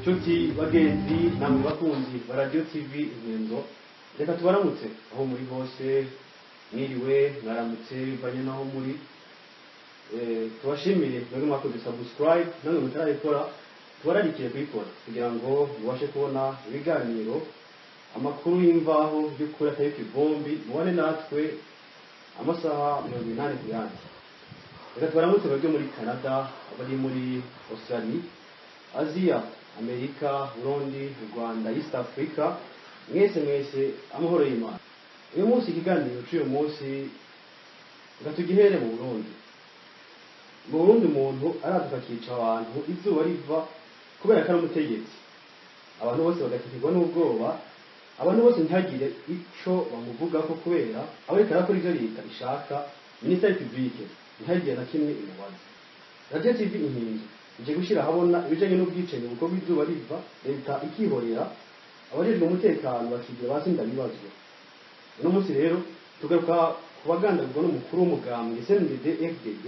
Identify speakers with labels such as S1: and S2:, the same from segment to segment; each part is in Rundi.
S1: Nshuti bagenzi namwe bakunzi ba Radio TV Inkinzo, reka tubaramutse aho muri hose, mwiriwe, mwaramutse, bivanye n'aho muri. Tubashimire mwebwe mwakoze subscribe, namwe mutarayikora tubararikiye kuyikora kugira ngo mubashe kubona ibiganiro, amakuru y'imvaho y'ukuri atari ku ivumbi, mubane natwe amasaha 80 ku yandi. Reka tubaramutse mwebwe muri Canada, abari muri Australie, Aziya, Amerika, Burundi, Rwanda, East Africa, mwese mwese amahoro y'Imana. Uyu munsi, ikiganiro cy'uyu munsi, reka tugihere mu Burundi. Mu Burundi umuntu araduka akica abantu izuba riva kubera ko ari umutegetsi, abantu bose bagatikirwa n'ubwoba, abantu bose ntihagire ico bamuvugako kubera aba ariko arakora ivyo leta ishaka. Ministère public ntihagire na kimwe imubaza. Radio TV Inkinzo ije gushyira ahabona ibijanye n'ubwicanyi bukorwa izuba riva, leta ikihorera, abajejwe umutekano bakigira basi ndabibazwa. Uno munsi rero tugaruka ku bagandagurwa n'umukuru w'umugambwe CNDD FDD,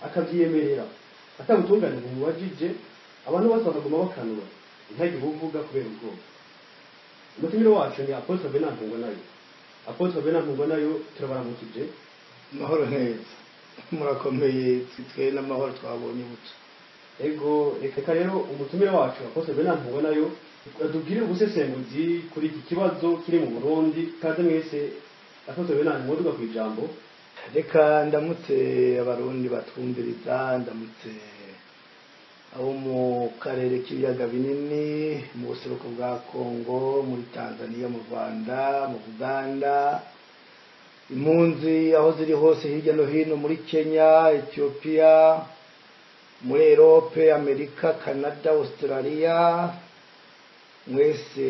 S1: akavyiyemerera atabutungane bumubajije, abantu bose bakaguma bakanura, ntihagire uwuvuga kubera ubwoba. Umutumire wacu ni Apôtre Venant Ntungwanayo. Apôtre Venant Ntungwanayo, turabaramukije.
S2: Amahoro neza, murakomeye? Twe n'amahoro, twabonye buca.
S1: Ego, reka rero umutumire wacu Apôtre Venant Ntungwanayo atubwire ubusesenguzi kuri iki kibazo kiri mu Burundi. Kaze mwese. Apôtre Venant, mwoduga ku ijambo.
S2: Reka ndamutse Abarundi batwumviriza, ndamutse abo mu karere k'ibiyaga binini, mu buseruko bwa Kongo, muri Tanzania, mu Rwanda, mu Buganda, impunzi aho ziri hose hirya no hino, muri Kenya, Ethiopia, muri Europe, Amerika, Canada, Australia, mwese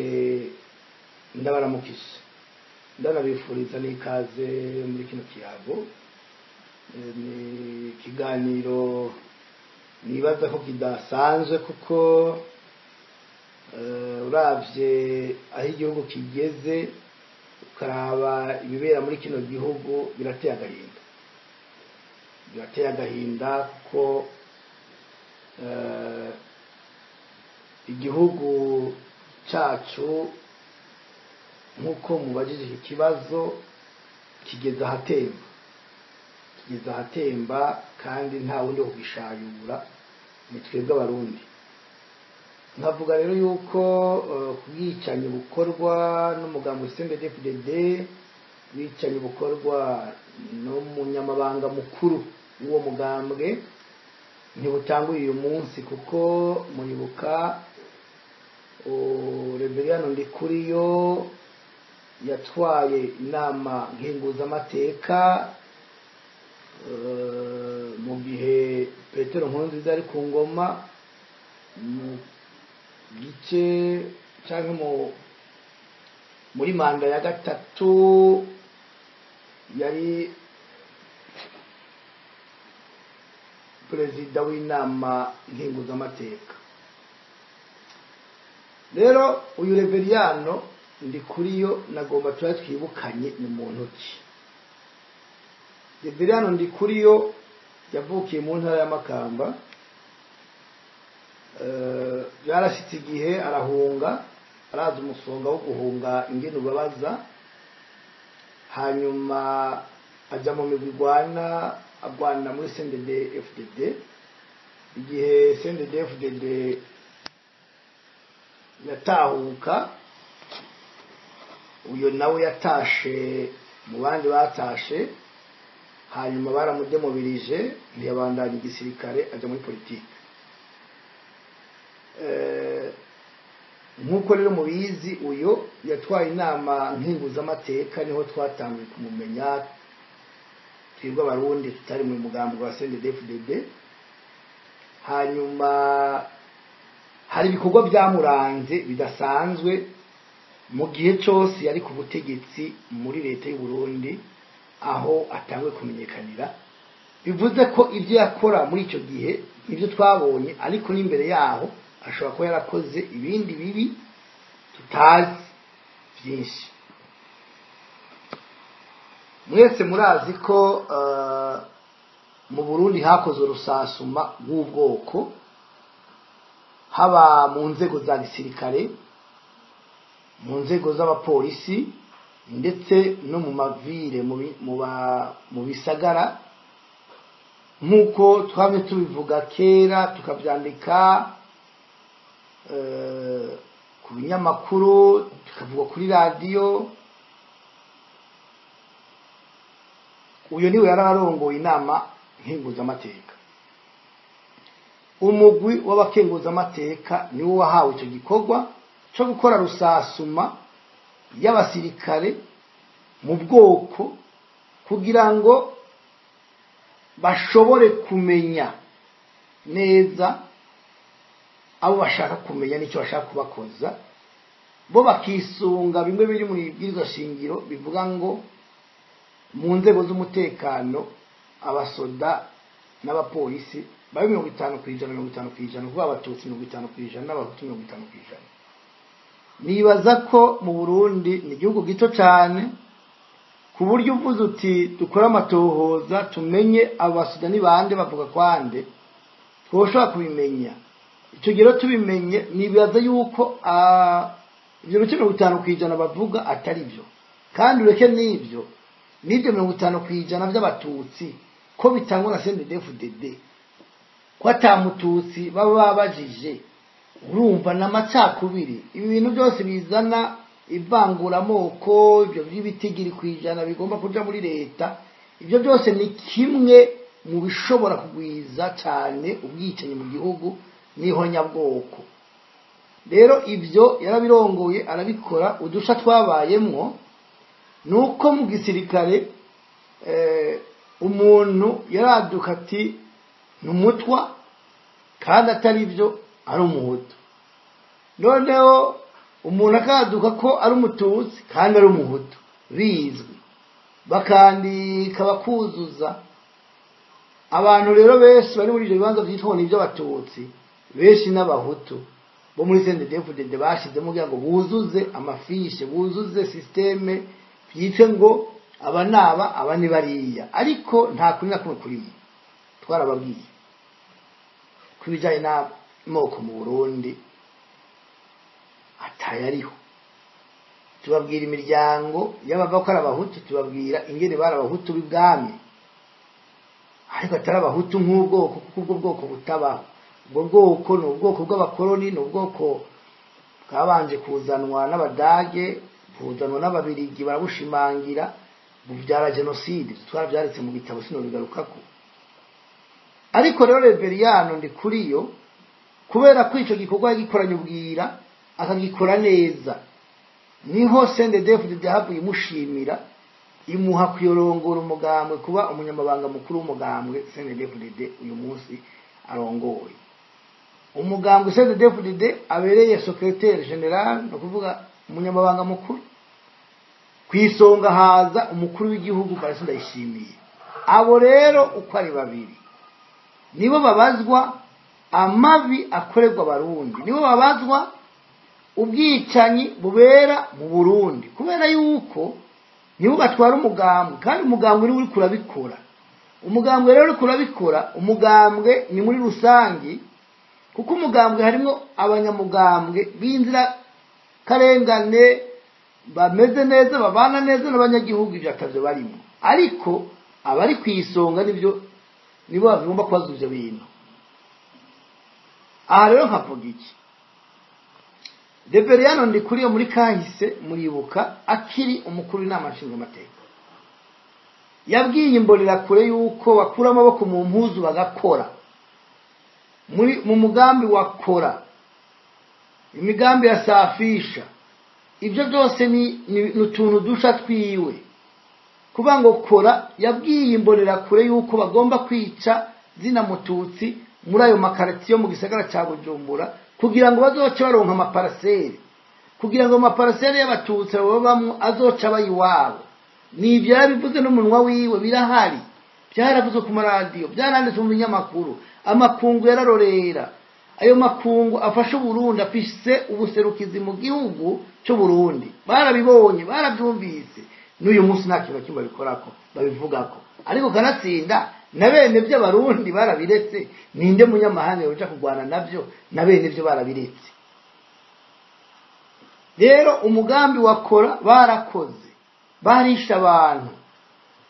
S2: ndabaramukije, ndanabifuriza n'ikaze muri kino kiyago. Ni ikiganiro nibaza ko kidasanzwe, kuko uravye aho igihugu kigeze, ukaraba ibibera muri kino gihugu, birateye agahinda, birateye agahinda, kuko igihugu cacu, nk'uko mubajije iki kibazo, kigeze ahatemba, kigeze ahatemba, kandi nta wundi wo kugishayura, ni twebwe Abarundi. Nkavuga rero yuko ku bwicanyi bukorwa n'umugambi CNDD-FDD, bwicanyi bukorwa n'umunyamabanga mukuru w'uwo mugambwe, ntibutanguye uyu munsi, kuko muribuka Reveriyano Ndikuriyo yatwaye Inama Nkenguzamateka mu gihe Petero Nkurunziza ari ku ngoma, mu gice cyangwa muri manda ya gatatu, yari perezida w'Inama Nkenguzamateka. Rero uyu Reveriyano Ndikuriyo nagomba tuba twibukanye ni muntu ki. Reveriyano Ndikuriyo yavukiye mu ntara ya Makamba. Byarashyitse igihe arahunga, araza umusonga wo guhunga ingene ubabaza, hanyuma ajya mu migwi igwana, agwana muri CNDD FDD. Igihe CNDD FDD yatahuka, uyo nawe yatashe mu bandi batashe, hanyuma baramudemobilije, ntiyabandanya igisirikare, ajya muri politiki. Nk'uko rero mubizi, uyo yatwaye Inama Nkenguzamateka, niho twatanguye kumumenya twebwe Abarundi tutari mu mugambi wa CNDD-FDD. Hanyuma hari ibikorwa byamuranze bidasanzwe mu gihe cyose yari ku butegetsi muri leta y'u Burundi, aho atangwe kumenyekanira. Bivuze ko ibyo yakora muri icyo gihe nibyo twabonye, ariko n'imbere yaho ashobora kuba yarakoze ibindi bibi tutazi byinshi. Mwese murazi ko mu Burundi hakoze urusasuma rw'ubwoko. Haba mu nzego za gisirikare, mu nzego z'abapolisi, ndetse no mu mavire, mu bisagara, nk'uko twamye tubivuga kera, tukabyandika ku binyamakuru, tukavuga kuri radiyo. Uyu niwe yari arongoye inama nkenguzamateka. Umugwi w'abakenguzamateka niwo wahawe icyo gikorwa cyo gukora rusasuma y'abasirikare mu bwoko, kugira ngo bashobore kumenya neza abo bashaka kumenya n'icyo bashaka kubakoza, bo bakisunga bimwe biri mu ibwirizwa shingiro bivuga ngo mu nzego z'umutekano abasoda n'abapolisi babe 50%, 50%, kuvuga abatutsi 50% n'abahutu 50%. Nibaza ko mu Burundi ni igihugu gito cyane, ku buryo uvuze uti dukore amatohoza tumenye abasoda ni bande, bavuga kwande, twoshobora kubimenya. Icyo gihe rero tubimenye, nibaza yuko ibyo bice 50% bavuga atari byo. Kandi ureke n'ibyo, n'ibyo 50% by'abatutsi ko bitangwa na CNDD-FDD, ko atamututsi baba babajije, urumva n'amacakubiri. Ibi bintu byose bizana ivanguramoko, ibyo by'ibitigiri kw'ijana bigomba kuja muri leta, ibyo byose ni kimwe mu bishobora kugwiza cyane ubwicanyi mu gihugu n'ihonyabwoko. Rero ibyo yarabirongoye, arabikora. Udusha twabayemwo nuko mu gisirikare umuntu yaraduka ati ni umutwa kandi atari byo, ari umuhutu. Noneho umuntu akaduka ko ari umututsi kandi ari umuhutu, bizwi, bakandika bakuzuza. Abantu rero benshi bari muri ibyo bibanza byitwa ngo ni iby'abatutsi, benshi n'abahutu bo muri CNDD-FDD bashyizemo kugira ngo buzuze amafishe, buzuze système, byitwe ngo aba naba, aba ni bariya. Ariko nta kuri na kumwe kurimo. Twarababwiye ko ibijyanye n'amoko mu Burundi atayariho. Tubabwira imiryango y'abava ko ari abahutu, tubabwira ingene bari abahutu b'ibwami, ariko atari abahutu nk'ubwoko, kuko ubwo bwoko butabaho. Ubwo bwoko ni ubwoko bw'abakoloni, ni ubwoko bwabanje kuzanwa n'abadage, buzanwa n'ababirigi, barabushimangira, bubyara jenoside. Twarabyanditse mu gitabo, sinobigarukako. Ariko rero Reveriyano Ndikuriyo, kubera ko icyo gikorwa yagikoranye ubwira, akagikora neza, niho CNDD-FDD yahavuye imushimira, imuha kuyorongora umugambwe, kuba umunyamabanga mukuru w'umugambwe CNDD-FDD uyu munsi arongoye. Umugambwe CNDD-FDD abereye secrétaire général, ni ukuvuga umunyamabanga mukuru. Ku isonga haza umukuru w'igihugu Evariste Ndayishimiye. Abo rero uko ari babiri nibo babazwa amabi akorerwa abarundi, nibo babazwa ubwicanyi bubera mu Burundi, kubera yuko nibo batwara umugambwe, kandi umugambwe niwo uriko urabikora. Umugambwe rero uriko urabikora, umugambwe ni muri rusangi, kuko umugambwe harimo abanyamugambwe b'inzira karengane bameze neza, babana neza n'abanyagihugu, ibyo atavyo barimo. Ariko abari ku isonga nibyo nibo bagomba kubaza ivyo bintu. Aha rero nkavuga iki? Reveriyano Ndikuriyo muri kahise muribuka akiri umukuru w'inama nshingamateka, yabwiye imbonerakure yuko bakura amaboko mu mpuzu bagakora muri mu mugambi wa kora, imigambi ya safisha. Ibyo byose ni utuntu dusha twiwe kuba ngo kora. Yabwiye imbonerakure yuko bagomba kwica zina mututsi muri ayo makaritiyo mu gisagara cya Bujumbura, kugira ngo bazoce baronka amaparaseri, kugira ngo amaparaseri y'abatutsi babamwo azoca abayiwabo. Ni ibyo yarabivuze n'umunwa wiwe, birahari, byaravuzwe ku maradiyo, byaranditswe mu binyamakuru, amakungu yararorera. Ayo makungu afasha Uburundi, afise ubuserukizi mu gihugu cy'Uburundi, barabibonye, barabyumvise. N'uyu munsi nta kintu na kimwe babikorako, babivugako. Ariko kanatsinda Na bene by'abarundi barabiretse. Ninde munyamahanga yoja kurwana navyo? Na bene byo barabiretse. Rero umugambi wakora barakoze, barisha abantu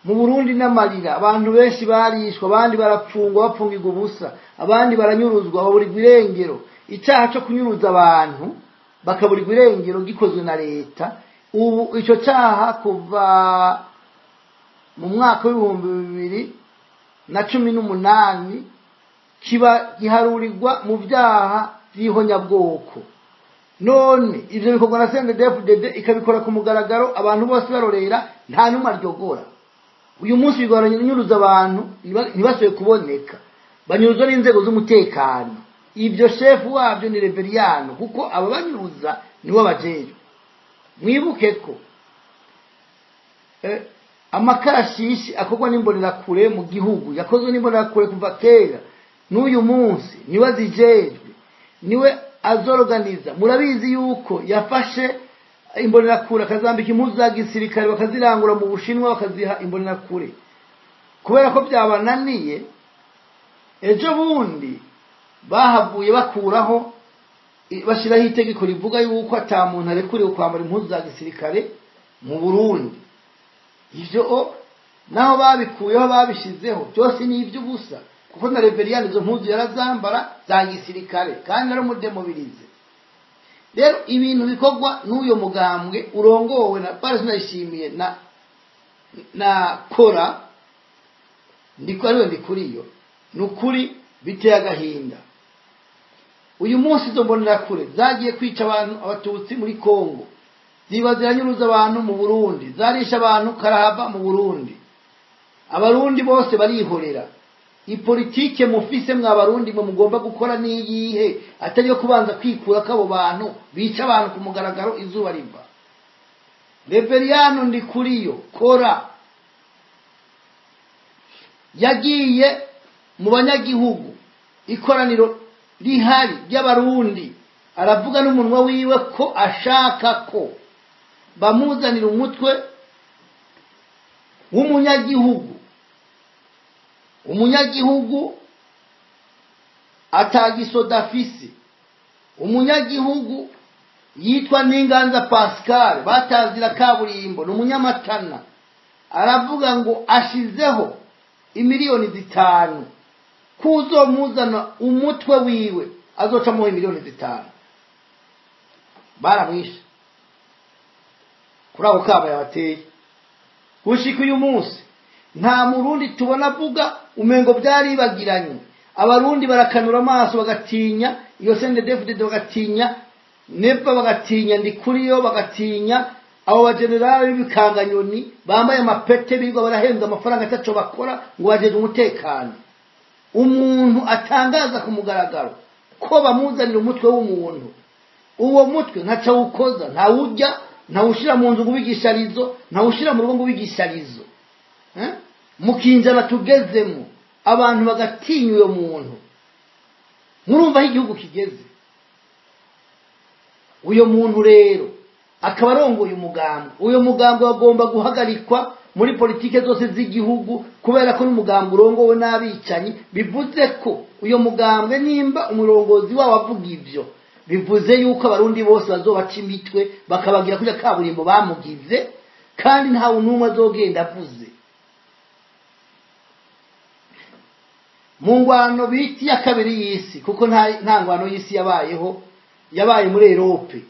S2: mu Burundi n'amarira, abantu benshi barishwa, abandi barapfungwa bapfungirwa ubusa, abandi baranyuruzwa baburirwa irengero. Icyaha cyo kunyuruza abantu bakaburirwa irengero gikozwe na leta. Ubu icyo cyaha kuva mu mwaka w'2018 kiba giharurirwa mu byaha by'ihonyabwoko. None ivyo bikorwa na CNDD-FDD ikabikora ku mugaragaro, abantu bose barorera, nta n'umwe aryogora. Uyu munsi bigoranye nyuruza abantu ntibasubiye kuboneka, banyuruzwa n'inzego z'umutekano. Ibyo shefu wabyo ni Reveriyano, kuko aba banyuruza nibo bajejwe. Mwibuke ko amakarashishi akorwa n'imbonerakure mu gihugu yakozwe n'imbonerakure kuva kera, n'uyu munsi niwe azijejwe, niwe azoroganiza. Murabizi yuko yafashe imbonerakure akazambika impuzu za gisirikare, bakazirangura mu Bushinwa, bakaziha imbonerakure. Kubera ko byabananiye, ejo bundi bahavuye bakuraho, bashyiraho itegeko rivuga yuko ata muntu arekuriwe kwambara impuzu za gisirikare mu Burundi. Ivyo naho babikuyeho, babishizeho, byose ni iby'ubusa, kuko na Reveriyani izo mpuzu yarazambara za gisirikare kandi ari umudemobilize. Rero ibintu bikorwa n'uyo mugambwe urongowe na Paris Ndayishimiye na Kora ndiko ariwe Ndikuriyo, ni ukuri biteye agahinda. Uyu munsi izo mbonerakure zagiye kwica abantu, abatutsi muri Kongo, ziba ziranyuruza abantu mu Burundi, zarisha abantu karahava mu Burundi, abarundi bose barihorera. Ipolitike mufise mwa barundi mwe mugomba gukora niyihe atari yo kubanza kwikura kabo bantu bica abantu ku mugaragaro izuba riva? Reveriyano Ndikuriyo Kora yagiye mu banyagihugu, ikoraniro rihari ry'abarundi, aravuga n'umunwa wiwe ko ashaka ko bamuzanira umutwe w'umunyagihugu, umunyagihugu atagisoda afise, umunyagihugu yitwa Ninganza Pascal batazira kaburimbo, ni umunyamatana. Aravuga ngo ashizeho imiliyoni 5 kuzomuzana umutwe wiwe, azocamuha imiliyoni 5. Baramwishe kuri ako kaba yabateye. Gushika uyu munsi nta murundi tubona avuga, umengo byaribagiranye. Abarundi barakanura amaso, bagatinya iyo CNDD-FDD, bagatinya Neva, bagatinya Ndikuriyo, bagatinya abo bajenerali b'ibikanganyoni bambaye amapete, birirwa barahembwa amafaranga ataco bakora ngo bajejwe umutekano. Umuntu atangaza ku mugaragaro ko bamuzanira umutwe w'umuntu, uwo mutwe ntacawukoza, ntawurya, ntawushira mu nzu ngo ubigisharizo, ntawushira mu rugo ngo ubigisharizo. Mu kinjana tugezemo, abantu bagatinya uyo muntu, murumva aho igihugu kigeze. Uyo muntu rero akaba arongoye umugambi. Uyo mugambi bagomba guhagarikwa muri politike zose z'igihugu, kubera ko n'umugambi urongowe n'abicanyi. Bivuze ko uyo mugambwe, nimba umurongozi wawo avuga ivyo, bivuze yuko abarundi bose bazobaca imitwe, bakabagira kurya kaburimbo bamugize, kandi ntawe n'umwe azogenda avuze. Mu ngwano bita iya kabiri y'isi, kuko nta ngwano y'isi yabayeho, yabaye muri Erope,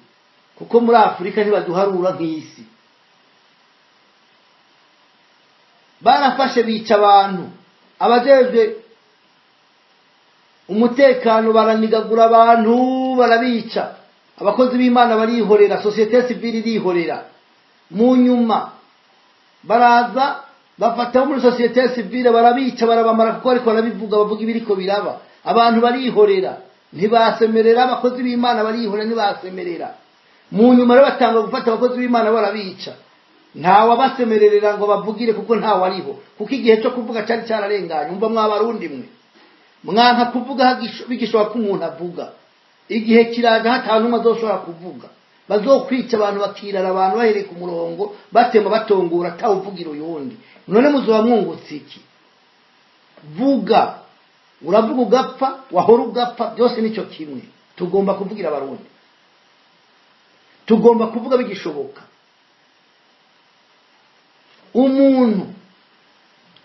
S2: kuko muri Afurika ntibaduharura nk'isi, barafashe bica abantu, abajejwe umutekano baranigagura abantu, barabica, abakozi b'Imana barihorera, société civile irihorera. Mu nyuma baraza bafata muri société civile, barabica, barabamara, kuko ariko barabivuga, bavuga ibiriko biraba. Abantu barihorera, ntibasemerera, abakozi b'Imana barihorera, ntibasemerera. Mu nyuma rero batanga gufata abakozi b'Imana, barabica, ntawabasemererera ngo bavugire, kuko ntawe ariho, kuko igihe cyo kuvuga cyari cyararenganye. Umva mwabarundi mwe, mwanka kuvuga bigishoboka ko umuntu avuga, igihe kiraje hatanu n'umwe azoshobora kuvuga. Bazokwica abantu, bakirara abantu, bahereye ku murongo, batema, batongura, atawuvugira uyundi. None muzoba mwungutse iki? Vuga, uravuga ugapfa, wahora ugapfa, byose nicyo kimwe. Tugomba kuvugira Abarundi, tugomba kuvuga bigishoboka. Umuntu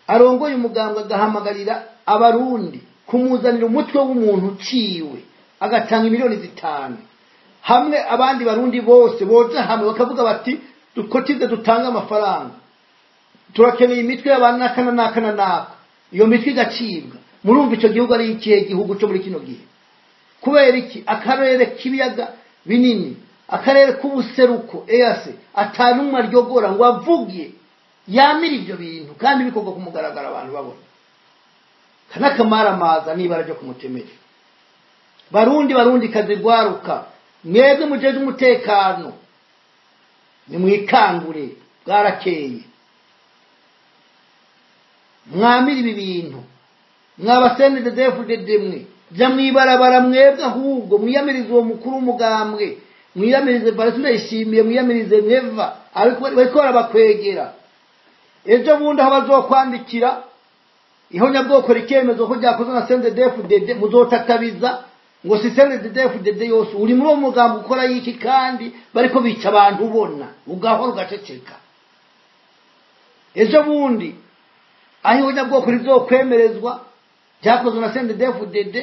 S2: arongoye umugambwe agahamagarira Abarundi kumuzanira umutwe w'umuntu uciwe, agatanga 5 miliyoni, hamwe abandi Barundi bose boja hamwe bakavuga bati: "Dukotize, dutange amafaranga, turakeneye imitwe y'abantu n'aka na n'aka na n'aka," iyo mitwe igacibwa. Murumva icyo gihugu ari ikihe gihugu cyo muri kino gihe? Kubera iki akarere k'ibiyaga binini, akarere k'ubuseruko, EAC, atanumwe aryogora ngo avuge yamira ibyo bintu, kandi bikorwa ku mugaragaro abantu babona? Kanakamaramaza n'ibara ryo kumutemera. Barundi, Barundi kazi, rwaruka, mwebwe mujejwe umutekano, nimwikangure, bwarakeye, mwamira ibi bintu. Mwaba CNDD-FDD mwe, jya mwibarabara mwebwe, ahubwo mwiyamirize uwo mukuru w'umugambwe, mwiyamirize Barasi Ndayishimiye, mwiyamirize Neva, ariko bariko barabakwegera. Ejo bundi aho bazokwandikira ihonyabwoko rikemezwa ko ryakozwe na CNDD-FDD, muzotatabiza ngo si CNDD-FDD yose. Uri muri uwo mugambi ukora yiki kandi bariko bica abantu ubona, ugahora ugaceceka? Ejo bundi aho ihonyabwoko rizokwemerezwa ryakozwe na CNDD-FDD,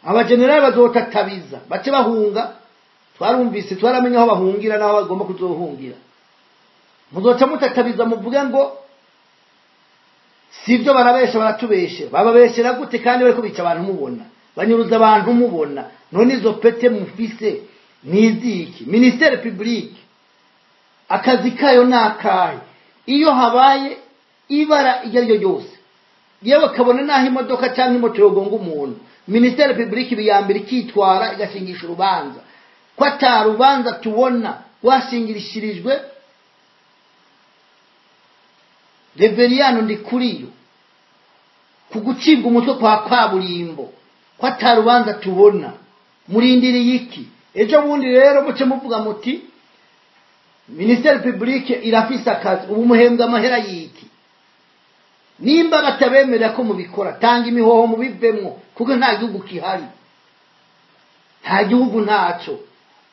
S2: abajenerali bazotatabiza bace bahunga. Twarumvise, twaramenye aho bahungira n'aho bagomba kuzohungira. Muzoca mutatabiza muvuge ngo sibyo, barabesha, baratubeshe. Bababeshera gute kandi bariko bica abantu mubona, banyuruza abantu mubona? None izo pete mufise niziki? Ministère public akazi kayo ni akahe? Iyo habaye ibara iryo ari ryo ryose, yewe kabone n'aho imodoka cyangwa imoto yogonga umuntu, ministère public ibiyambere ikitwara, igashingisha urubanza. Ko ata rubanza tubona rwashingishirijwe Reveriyano Ndikuriyo ku gucibwa umutwe kwa kaburimbo, ko ata rubanza tubona, murindiriye iki? Ejo bundi rero muce muvuga muti ministère public irafise akazi. Ubu muhembwa amahera yiki? Nimba batabemerera ko mubikora, tanga imihoho mubivemwo, kuko nta gihugu kihari, nta gihugu, ntaco.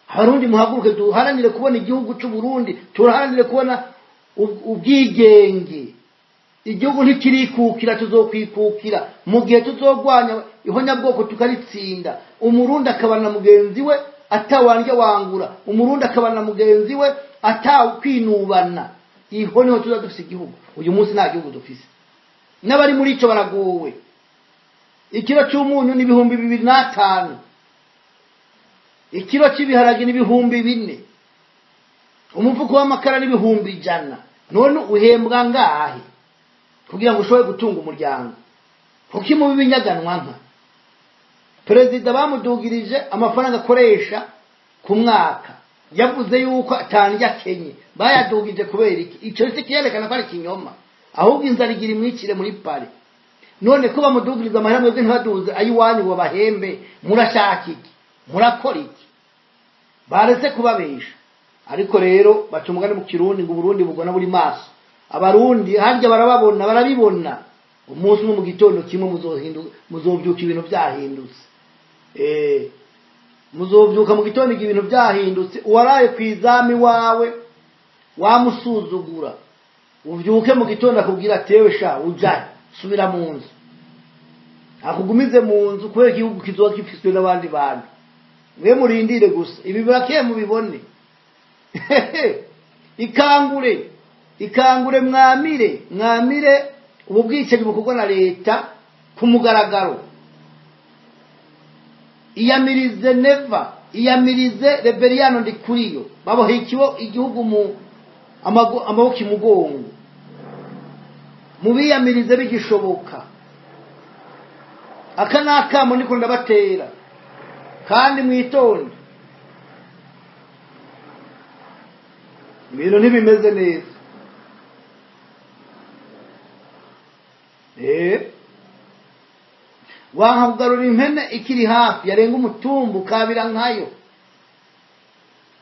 S2: Abarundi, muhaguruke duharanire kubona igihugu c'u Burundi, turaharanire kubona ubwigenge. Igihugu ntikirikukira, tuzokwikukira mu gihe tuzogwanya ihonyabwoko tukaritsinda. Umurundi akabana mugenzi we atawandya wangura, Umurundi akabana mugenzi we atakwinubana, iho niho tuza dufise igihugu. Uyu munsi nta gihugu dufise, n'abari muri ico baragowe. Ikiro c'umunyu ni 2500, ikiro cy'ibiharage ni 4000, umufuko w'amakara ni 100,000. None uhembwa ngahe kugira ngo ushobore gutunga umuryango? Kuko imubi binyaganwa nka perezida bamudugirije amafaranga akoresha ku mwaka, yavuze yuko atandya akenye, bayadugije kubera iki? Icyo si kiyerekana ko ari ikinyoma? Ahubwo inzara igira imwicire muri pare. None ko bamudugiriza amahera, mwebwe ntibaduze ayiwanyu ngo bahembe, murashaka iki? Murakora iki? Baretse kubabesha. Ariko rero baca umugani mu Kirundi ngo Uburundi bugona buri maso. Abarundi harya barababona, barabibona. Umunsi umwe mu gitondo kimwe muzobyuka ibintu byahindutse. Muzobyuka mu gitondo igihe ibintu byahindutse. Uwaraye ku izamu iwawe wamusuzugura, uvyuke mu gitondo akubwira atewe sha ujahe, subira mu nzu, akugumize mu nzu, kubera igihugu kizoba gifiswe n'abandi bantu. Mwe murindire gusa, ibi birakeye mubibone. Ikangure, ikangure, mwamire, mwamire ubu bwicanyi bukorwa na leta ku mugaragaro. Iyamirize Neva, iyamirize Reveriyano Ndikuriyo, baboheye ikibo igihugu mu amaboko imugongo. Mubiyamirize bigishoboka. Aka ni akamo ndiko ndabatera, kandi mwitonde, ibintu ntibimeze neza. Wanka kugarura impene ikiri hafi, yarenga umutumbu kabira nkayo.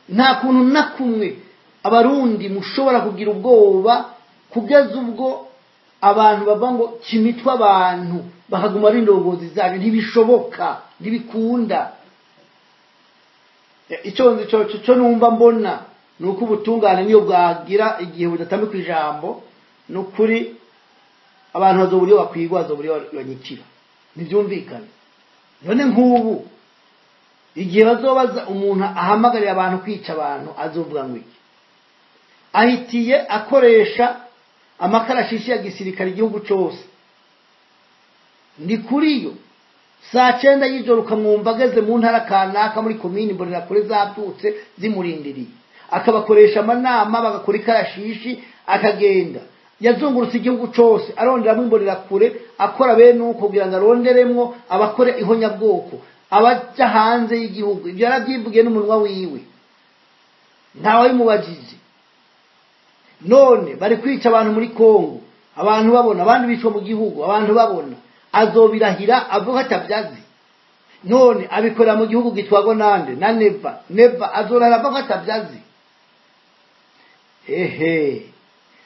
S2: Nta kuntu na kumwe Abarundi mushobora kugira ubwoba kugeza ubwo
S3: Abantu bava ngo kimitwe, abantu bakaguma ari indongozi zacu, ntibishoboka, ntibikunda. Icyo nzi cyo numva mbona ni uko ubutungane niyo bwagira igihe budatambika ijambo, ni ukuri abantu bazobura iyo bakwigwa, bazobura iyo banyikira, ntibyumvikane. None nk'ubu igihe bazobaza umuntu ahamagarira abantu kwica abantu, azovuga ngo iki? Ahitiye akoresha amakarashishi ya gisirikare igihugu cyose, ni kuri yo saa 9 y'ijoro ukamwumva ageze mu ntara kanaka muri komini Imbonerakure zabyutse zimurindiriye, akabakoresha amanama, bagakora ikarashishi, akagenda yazungurutse igihugu cyose aronderamo Imbonerakure, akora bene uko kugira ngo aronderemwo abakore ihonyabwoko, abaja hanze y'igihugu. Ibyo yarabyivugiye n'umunwa wiwe, ntawabimubajije. None bari kwica abantu muri Kongo, abantu babona, abandi bicwa mu gihugu, abantu babona, azobirahira avuga atabyazi? None abikorera mu gihugu gitwagwa nande? Na Neva. Neva azorara avuga atabyazi? Ehe,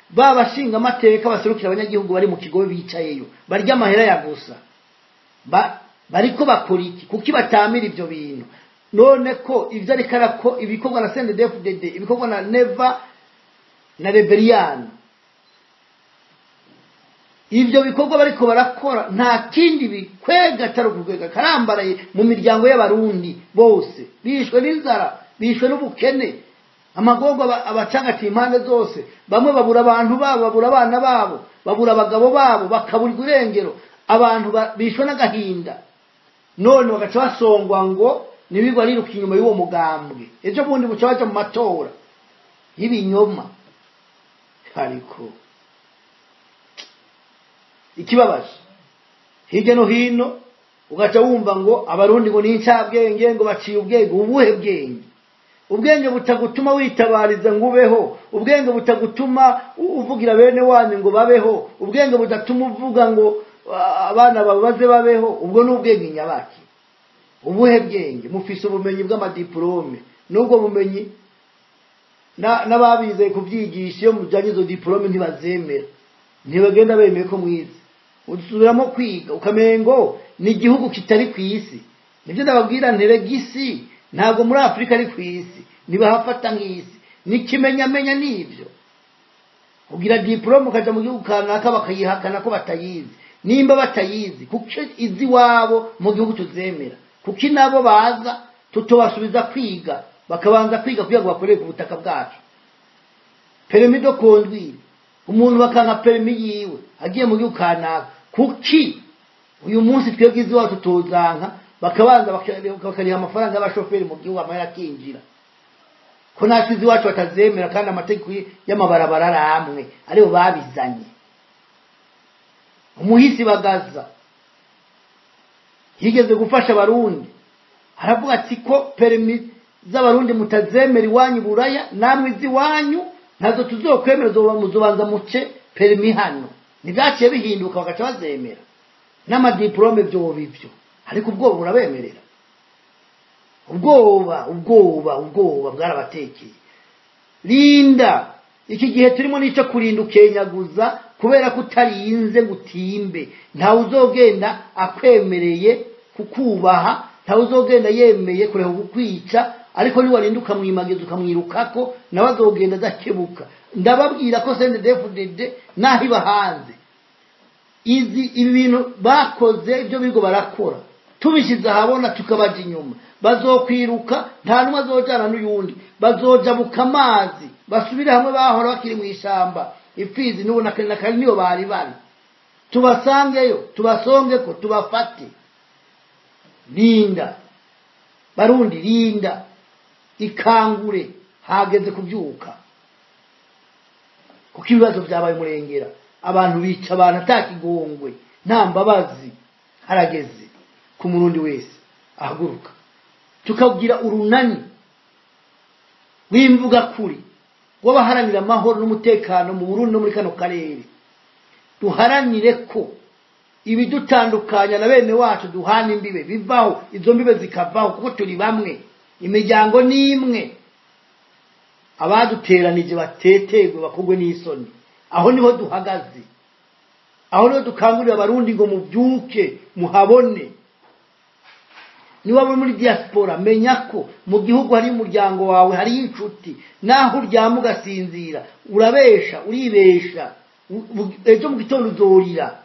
S3: ba bashinga amateka baserukira abanyagihugu bari mu kigo bicayeyo barya amahera ya gusa, bariko bakora iki? Kuki batamira ibyo bintu? None ko ibyo ariko arako ibikorwa na CNDD-FDD, ibikorwa na Neva na Reveriyani, ibyo bikorwa bariko barakora nta kindi bikwega atari ukukwega karambaraye mu miryango y'Abarundi bose bishwe n'inzara, bishwe n'ubukene, amagorwa abacangatiye impande zose. Bamwe babura abantu babo, babura abana babo, babura abagabo babo, bakaburirwa irengero, abantu bishwe n'agahinda. None bagaca basongwa ngo ntibigwa riruka inyuma y'uwo mugambwe, ejo bundi buca baja mu matora y'ibinyoma. Ariko ikibabaje, hirya no hino ugaca wumva ngo Abarundi ngo ni incabwenge, ngo baciye ubwenge. Ubuhe bwenge? Ubwenge butagutuma witabariza ngo ubeho, ubwenge butagutuma uvugira bene wanyu ngo babeho, ubwenge budatuma uvuga ngo abana bawe baze babeho, ubwo ni ubwenge nyabaki? Ubuhe bwenge? Mufise ubumenyi bw'amadiplome, n'ubwo bumenyi n'ababizeye kubyigisha iyo mujanye izo diplome ntibazemera, ntibagenda bemeye ko mwize. Usubiramo kwiga ukamengo ni igihugu kitari ku isi. Nibyo ndababwira, nterega isi ntabwo muri Afurika ari ku isi, ntibahafata nk'isi, n'ikimenyamenya n'ibyo. Ugira diplome ukaja mu gihugu kanaka bakayihakana ko batayizi. Nimba batayizi, kuko izi iwabo mu gihugu tuzemera, kuko nabo baza tutobasubiza kwiga, bakabanza kwiga kugira ngo bakorere ku butaka bwacu. Permis de conduire, umuntu bakanka permis yiwe agiye mu gihugu kanaka, kuki uyu munsi twebwe izi iwacu tuzanka, bakabanza bakariha amafaranga y'abashoferi mu gihugu, amahera akinjira, ko natwe izi iwacu batazemera, kandi amategeko y'amabarabara ari amwe, aribo babizanye. Umuhisi Bagaza yigeze gufasha Abarundi, aravuga ati ko permis z'Abarundi mutazemera iwanyu Buraya, namwe iz'iwanyu ntazo tuzokwemera, muzobanza muce permis hano. Ntibyaciye bihinduka bagaca bazemera n'amadiplome byoba ibyo, ariko ubwoba burabemerera, ubwoba, ubwoba, ubwoba bwarabatekeye. Rinda, iki gihe turimo n'icyo kurinda ukenyaguza, kubera ko utarinze ngo utimbe ntawe uzogenda akwemereye kukubaha, ntawe uzogenda yemeye kureka kukwica, ariko niwarinda ukamwimagiza ukamwirukako nawe azogenda adakebuka. Ndababwira ko CNDD-FDD naho iba hanze, izi ibi bintu bakoze ibyo bigo barakora, tubishyize ahabona tukabaja inyuma, bazokwiruka, nta n'umwe azojana n'uyundi, bazojabuka amazi basubire hamwe bahora bakiri mu ishamba Ifizi n'ubu na kare niyo bari bari, tubasangeyo, tubasongeko, tubafate. Rinda Barundi, rinda, ikangure, hageze kubyuka, kuko ibibazo byabaye umurengera, abantu bica abantu atakigongwe, nta mbabazi. Harageze ku Murundi wese ahaguruka, tukagira urunani rw'imvuga kuri w'abaharanira amahoro n'umutekano mu Burundi no muri kano karere. Duharanire ko ibidutandukanya na bene wacu duhana imbibe bivaho, izo mbibe zikavaho, kuko turi bamwe, imiryango ni imwe. Abaduteranije batetegwe, bakogwe n'isoni. Aho niho duhagaze. Aho rero dukangurira Abarundi ngo mubyuke muhabone. Niba uri muri diaspora, menya ko mu gihugu hari umuryango wawe, hari inshuti. Naho uryama ugasinzira, urabesha, uribesha, ejo mu gitondo uzorira.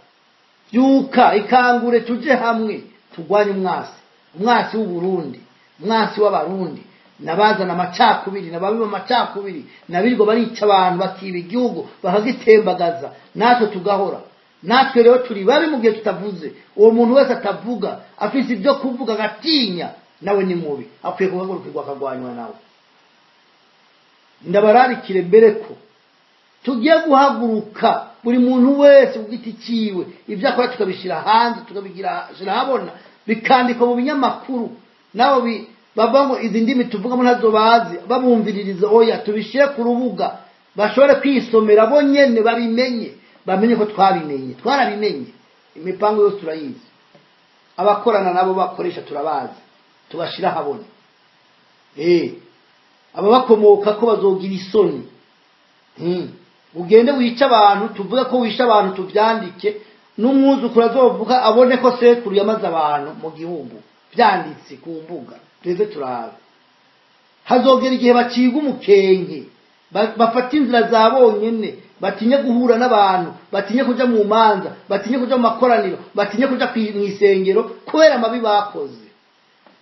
S3: Byuka, ikangure, tuje hamwe turwanye umwasi, umwasi w'Uburundi, umwasi w'Abarundi, nabazana amacakubiri, nababiba amacakubiri, nabirirwa barica abantu, bakiba igihugu, bakagitembagaza, natwe tugahora. Natwe rero turi babi mu gihe tutavuze. Uwo muntu wese atavuga, afise ibyo kuvuga agatinya, nawe ni mubi, akwiye guhagurukirwa akagwanywa nawe. Ndabararikire mbere ko tugiye guhaguruka, buri muntu wese ku giti ciwe, ibyo akora tukabishyira hanze, tukabigira habona, bikandikwa mu binyamakuru. Nabo bavuga ngo izi ndimi tuvugamo ntazo bazi, babumviririza. Oya, tubishyire ku rubuga bashobore kwisomera bo nyene, babimenye, bamenye ko twabimenye, twarabimenye. Imipango yose turayizi, abakorana nabo bakoresha turabazi, tubashira habona. Ababakomoka ko bazogira isoni. Ugende wice abantu, tuvuge ko wishe abantu, tuvyandike, n'umwuzukuru azovuga abone ko sekuru yamaze abantu mu gihugu, vyanditse ku mbuga, tweze turabe. Hazogera igihe baciga umukenke, bafata inzira za bonyene, batinye guhura n'abantu, batinye kuja mu manza, batinye kuja mu makoraniro, batinye kuja mw'isengero kubera amabi bakoze,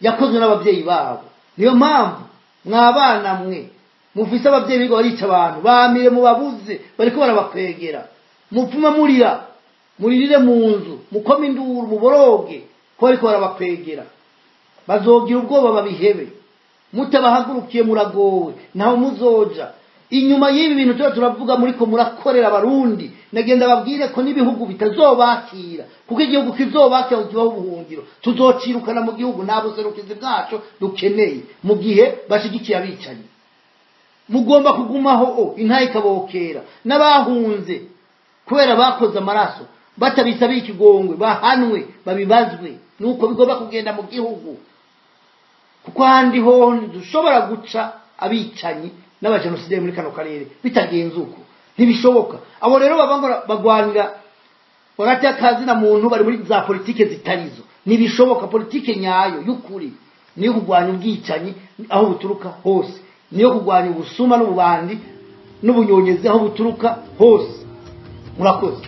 S3: yakozwe n'abavyeyi babo. Niyo mpamvu mwabana mwe mufise abavyeyi biga barica abantu, bamire mubabuze, bariko barabakwegera. Mupfume murira, muririre mu nzu, mukome induru, muboroge ko bariko barabakwegera. Bazogira ubwoba babihebe. Mutabahagurukiye muragowe, ntaho muzoja. Inyuma y'ibi bintu tuba turavuga muriko murakorera Abarundi, nagenda babwire ko n'ibihugu bitazobakira, kuko igihugu kizobakira ngo kibaho ubuhungiro, tuzocirukana mu gihugu. Nta buserukizi bwaco dukeneye mu gihe bashigikiye abicanyi. Mugomba kugumaho o intaye ikabokera. N'abahunze kubera bakoze amaraso batabisabiye ikigongwe, bahanwe, babibazwe. Nuko bigomba kugenda mu gihugu, kuko ahandi hoho ntidushobora guca abicanyi n'abajenosideri muri kano karere bitagenze uko, ntibishoboka. Abo rero baba ngo bagwanira hagati y'akazi na muntu, bari muri za politike zitarizo, ntibishoboka. Politike nyayo y'ukuri niyo kurwanya ubwicanyi aho buturuka hose, niyo kurwanya ubusuma n'ububandi n'ubunyonyezi aho buturuka hose. Murakoze.